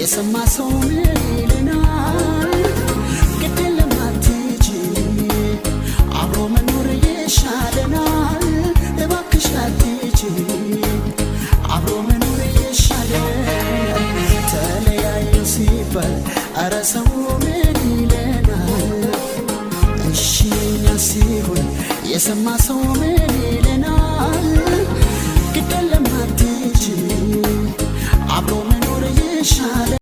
የሰማ ሰው ምን ይለናል? ግድ የለም አትሂጂ፣ አብሮ መኖር ይሻለናል። እባክሽ አትሂጂ፣ አብሮ መኖር ይሻለናል። ተለያዩ ሲባል ኧረ ሰው ምን ይለናል? እሺ የኛ ሲሆን የሰማ ሰው ምን